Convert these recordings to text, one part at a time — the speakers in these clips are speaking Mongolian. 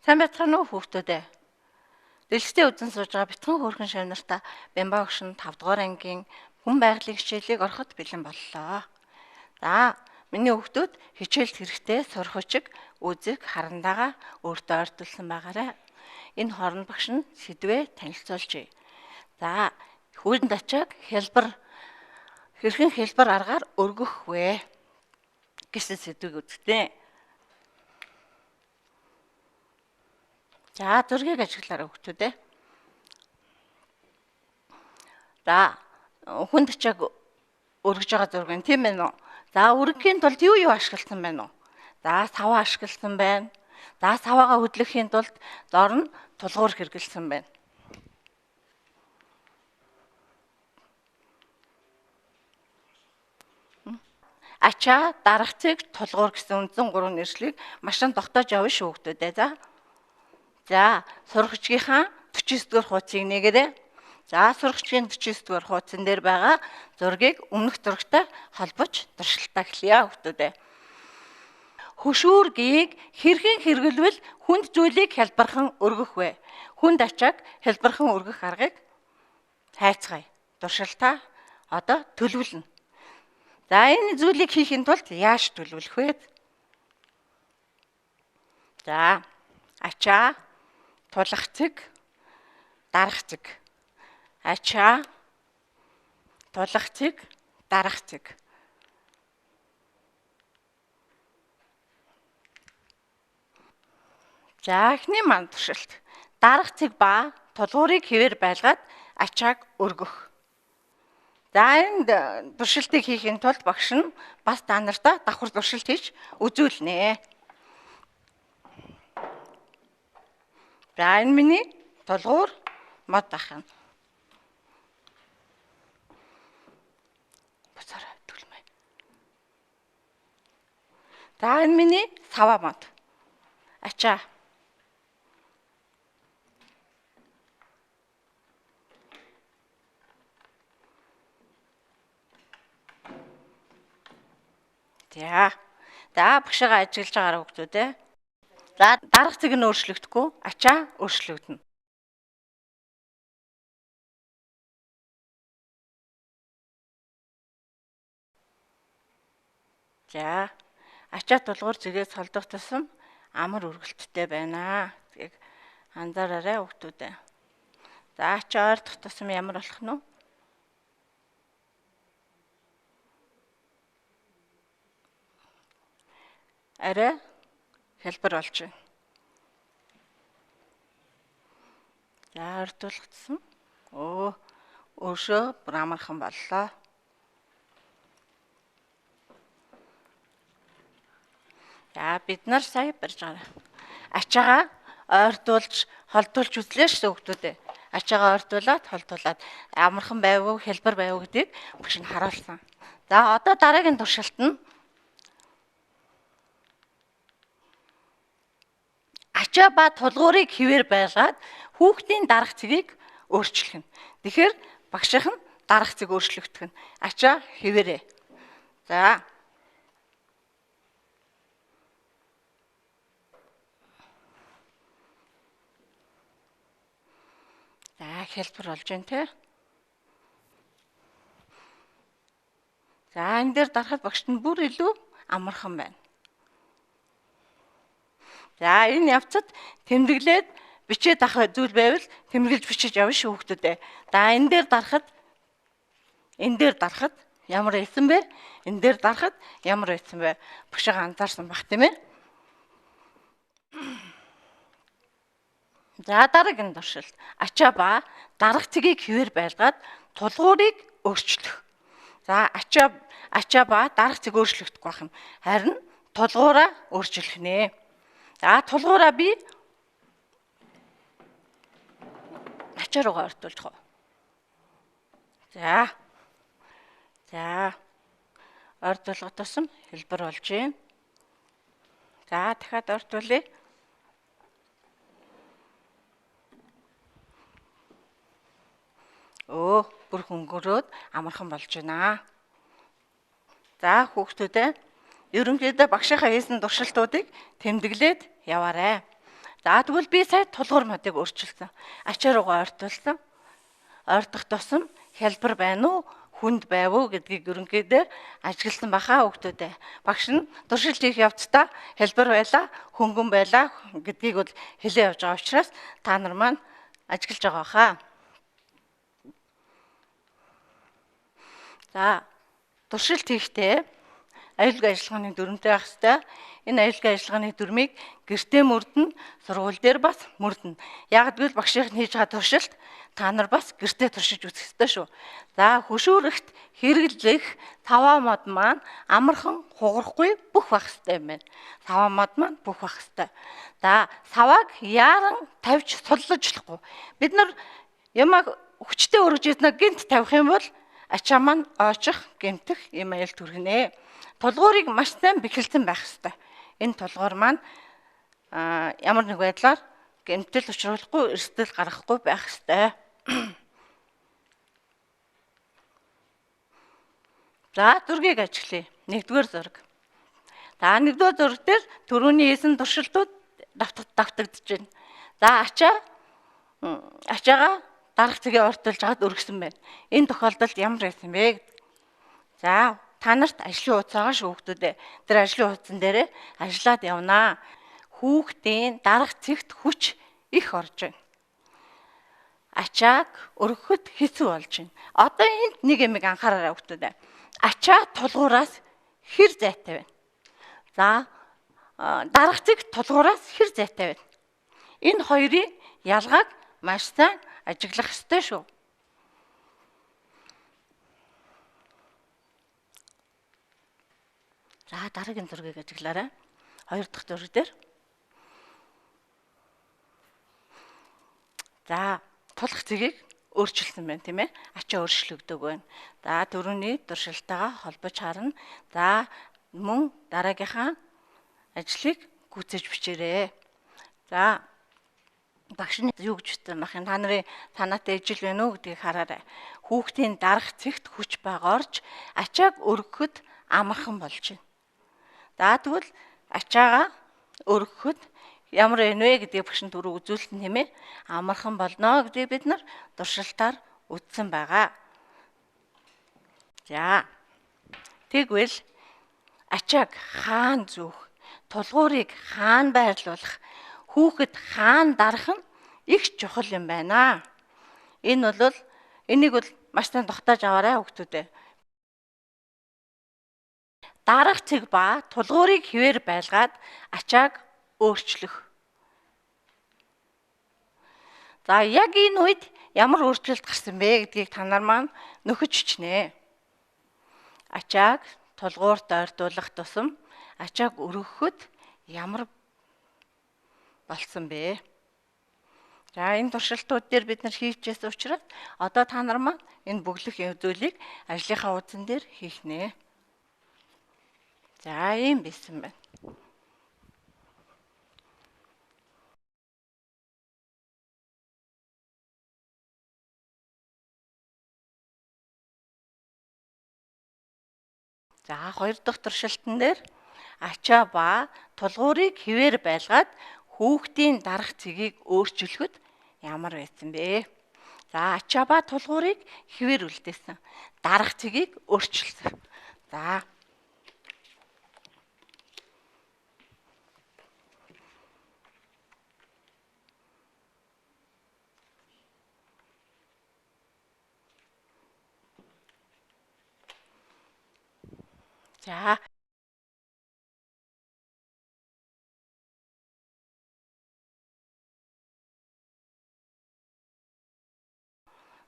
Сайн байцгаана уу хүүхдүүд ээ. Дэлгэцтэй үзэн сууж байгаа бяцхан хөөрхөн шав нартаа Бямба өгшин 5 дугаар ангийн хүн байгалийн хичээлийг ороход бэлэн боллоо. За, миний хүүхдүүд хичээлд хэрэгтэй сурах хүчиг үзэг харандаага өөртөө ойртуулсан байгаарай. Энэ хорон багш нь сэдвээ танилцуулжээ. За, хүнд ачааг хялбар хэрхэн хялбар аргаар өргөх вэ гэсэн сэдвийг үзтээ. За, зургийг ажиглаарай хүүхдүүд ээ. За, хүнд ачааг өргөж байгаа зураг нь тийм ээ үү? За, өргөхийн тулд юу юу ашигласан байна уу? За, саваа ашигласан байна. За, саваагаа хөдлөхийн тулд дор нь тулгуур хэрэглэсэн байна. Ачаа, дарах цэг, тулгуур гэсэн үндсэн гурван нэршлийг маш дотоож явна шүү хүүхдүүд ээ. За. За, сурагчгийнхаа 49 дугаар хуудсыг нэгээрэй. За, сурагчгийн 49 дугаар хуудсан дээр байгаа зургийг өмнөх зурагтай холбож туршилтаа эхлэе хүүхдүүд ээ. Хөшүүргийг хэрхэн хэрэглэвэл хүнд зүйлийг хялбархан өргөх вэ? Хүнд ачааг хялбархан өргөх аргыг хайцгаая. Туршилтаа одоо төлөвлөнө. За, энэ зүйлийг хийхин тулд яаж төлөвлөх вэ? За, ачаа, тулах цэг, дарах цэг. Ачаа, тулах цэг, дарах цэг. За, эхний маань туршилт. Дарах цэг ба тулгуурыг хэвээр байлгаад ачааг өргөх. За, энэ туршилтыг хийхин тулд багш нь бас та нартаа давхар туршилт хийж үзүүлнэ. За, энэ миний тулгуур мод ах юм. Буцаарай түлмээ. За, энэ миний саваа мод. Ачаа. За. За, багшаага ажиглаж байгаарай хүүхдүүд ээ. За, дарах цэг нь өөрчлөгдөхгүй, ачаа өөрчлөгдөнө. За, ачаа тулгуур цэгээс холдох тусам амар өргөлттэй байна гэдгийг анзаараарай хүүхдүүд ээ. За, ачаа ойртох тусам ямар болох нь вэ? Арай хялбар болж байна. За, ойртуулах тусам өөршөө бүр амархан боллоо. За, бид нар сая барьж байгаа. Ачаагаа ойртуулж, холдуулж үзлээ шүү хүүхдүүд ээ. Ачаагаа ойртуулад, холдуулад амархан байв уу, хялбар байв уу гэдгийг багш нь харуулсан. За, одоо дараагийн туршилт нь ачаа ба тулгуурыг хэвээр байлгаад хүүхдийн дарах цэгийг өөрчлөх нь. Тэгэхээр багшийнх нь дарах цэг өөрчлөгдөх нь. Ачаа хэвээрээ. За. За, хялбар болж байна те. За, энэ дээр дарахад багшд нь бүр илүү амархан байна. За, энэ явцад тэмдэглээд бичээд авах зүйл байвал тэмдэглэж бичиж явна шүү хүүхдүүд ээ. За, энэ дээр дарахад ямар байсан бэ? Энэ дээр дарахад ямар байсан бэ? Багшаа анзаарсан бах тийм ээ. За, дараагийн туршилт. Ачаа ба дарах цэгийг хэвээр байлгаад тулгуурыг өөрчлөх. За, ачаа ба дарах цэг өөрчлөгдөхгүй байх нь. Харин тулгуураа өөрчлөх нэ. За, тулгуураа би ачаа руугаа ортуулж уу. За. За. Ортуулах тусам хэлбэр болж байна. За, дахиад ортуулъя. Бүр хөнгөрөөд амархан болж байна. За, хүүхдүүд ээ. Ерөнхийдөө багшийнхаа хийсэн туршилтуудыг тэмдэглээд яваарай. За тэгвэл би сая тулгуур модыг өөрчилсөн. Ачаа руугаа ойртуулсан. Ойртох тусам хялбар байна уу, хүнд байв уу гэдгийг ерөнхийдөө ажигласан баха хүүхдүүдээ. Багш нь туршилт хийх явцдаа хялбар байлаа, хөнгөн байлаа гэдгийг бол хэлээ явж байгаа учраас та нар маань ажиглаж байгаа хаа. За туршилт хийхдээ аюулгүй ажиллагааны дүрмтэй байх ёстой. Энэ аюулгүй ажиллагааны дүрмийг гэртээ мөрдөн, сургууль дээр бас мөрдөн. Яг гэвэл багшийнх нь хийж байгаа туршилт та нар бас гэртээ туршиж үзэх ёстой шүү. За хөшүүрэгт хэрэглэх саваа мод маань амархан хугарахгүй бүх байх ёстой юм байна. Саваа мод маань бүх байх ёстой. За савааг яаран тавьж суллаж болохгүй. Бид нар ямаг хүчтэй өргөж ирснэ гинт тавих юм бол ачаа маань очих, гэмтэх юм аюул төргөнэ. Тулгуурыг маш сайн бэхэлсэн байх ёстой. Энэ тулгуур маань ямар нэг байдлаар гэмтэл учруулахгүй, эрсдэл гаргахгүй байх ёстой. За зургийг ажиглая. Нэгдүгээр зураг. За нэгдүгээр зураг дээр түрүүний хийсэн туршилтууд давтагдаж байна. За ачаагаа дарах цэгээ ойртуулж хагаад өргөсөн байна. Энэ тохиолдолд ямар байсан бэ? За та нарт ажлын хуудас байгаа шүү хүүхдүүдээ. Тэр ажлын хуудсан дээрээ ажиллаад явнаа. Хүүхдийн дарах цэгт хүч их орж байна. Ачааг өргөхөд хэцүү болж байна. Одоо энд нэг юмыг анхаараарай хүүхдүүдээ. Ачаа тулгуураас хэр зайтай байна? За дарах цэг тулгуураас хэр зайтай байна? Энэ хоёрын ялгааг маш сайн ажиглах ёстой шүү. За дараагийн зургийг ажиглаарай. Хоёр дахь зураг дээр. За тулах цэгийг өөрчилсөн байна, тийм ээ. Ачаа өөрчлөгдөг байна. За түрүүний туршилтайгаа холбож харна. За мөн дараагийнхаа ажлыг гүйцээж бичээрэй. За багш нь юу гэж хэлсэн байх юм? Та нарын санаатай ижил байна уу гэдгийг хараарай. Хүүхдийн дарах цэгт хүч бага орж ачааг өргөхөд амархан болж байна. За тэгвэл ачаагаа өргөхөд ямар байна вэ гэдгийг багш нь түрүү үзүүлсэн, тийм ээ. Амархан болно гэдгийг бид нар туршилтаар үзсэн байгаа. За тэгвэл ачааг хаан зүүх, тулгуурыг хаан байрлуулах, хүүхэд хаан дарах нь их чухал юм байна. Энэ бол энийг бол маш сайн тогтоож аваарай хүүхдүүдээ. Дарах цэг ба тулгуурыг хэвээр байлгаад ачааг өөрчлөх. За яг энэ үед ямар өөрчлөлт гарсан бэ гэдгийг та нар маань нөхөж бичнэ. Ачааг тулгуурт ойртуулах тусам ачааг өргөхөд ямар болсон бэ? За энэ туршилтууд дээр бид нар хийчихсэн учраас одоо та нар маань энэ бөглөх зүйлийг ажлынхаа хуудсан дээр хийх нэ. За ийм байсан байна. За хоёр дахь туршилтан дээр ачаа ба тулгуурыг хэвээр байлгаад хүүхдийн дарах цэгийг өөрчлөхөд ямар байсан бэ? За ачаа ба тулгуурыг хэвээр үлдээсэн. Дарах цэгийг өөрчилсөн. За За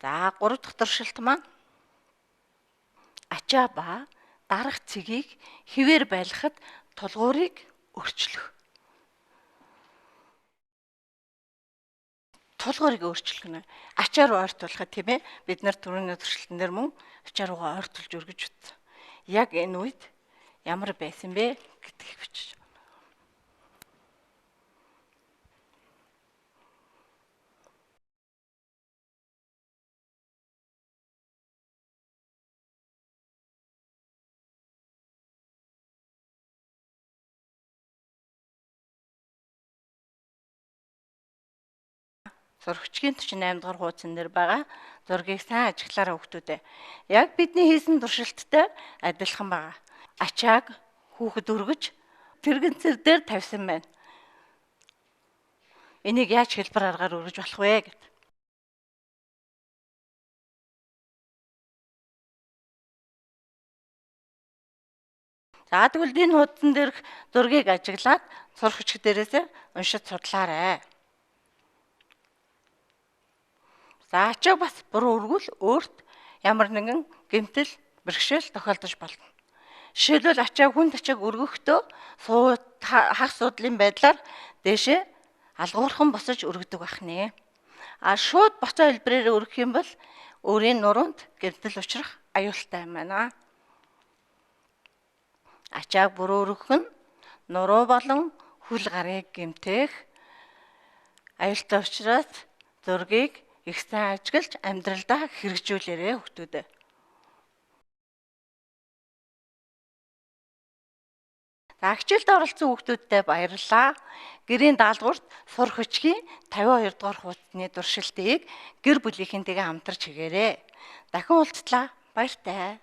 За гурав дахь туршилт маань ачаа ба дарах цэгийг хэвээр байлгахад тулгуурыг өөрчлөх. Тулгуурыг өөрчлөх нь ачаа руу ойртуулахад, тийм ээ. Бид нар түрүүний туршилтан дээр мөн ачаа руугаа ойртуулж өргөж утсан. Яг энэ үед ямар байсан бэ гэдгийг бичиж. Сурагчгийн 48 дугаар хуудсан дээр байгаа зургийг сайн ажиглаарай хүүхдүүдээ. Яг бидний хийсэн туршилттай адилхан байгаа. Ачааг хүүхэд өргөж тэрэгцэр дээр тавьсан байна. Энийг яаж хэлбэр аргаар өргөж болох вэ гэд. За тэгвэл энэ хуудсан дээрх зургийг ажиглаад сурах хүчиг дээрээс уншиж судлаарай. За ачааг бас буруу өргөл өөрт ямар нэгэн гэмтэл бэрхшээл тохиолдож болно. Жишээлбэл ачааг хүнд ачааг өргөхдөө хагас суудлын байдлаар дээшээ алгуурхан босож өргөдөг байх нэ. А шууд боцоо хэлбэрээр өргөх юм бол өөрийн нуруунд гэмтэл учрах аюултай юм байна. Ачааг буруу өргөх нь нуруу болон хөл гарыг гэмтэх аюултай учраас зургийг их сайн ажиглаж амьдралдаа хэрэгжүүлээрэй хүүхдүүдээ. За хичээлд оролцсон хүүхдүүддээ баярлалаа. Гэрийн даалгаварт сурах хүчгийн 52 дугаар хуудасны туршилтыг гэр бүлийнхэнтэйгээ хамтарч хийгээрэй. Дахин уулзлаа. Баяртай.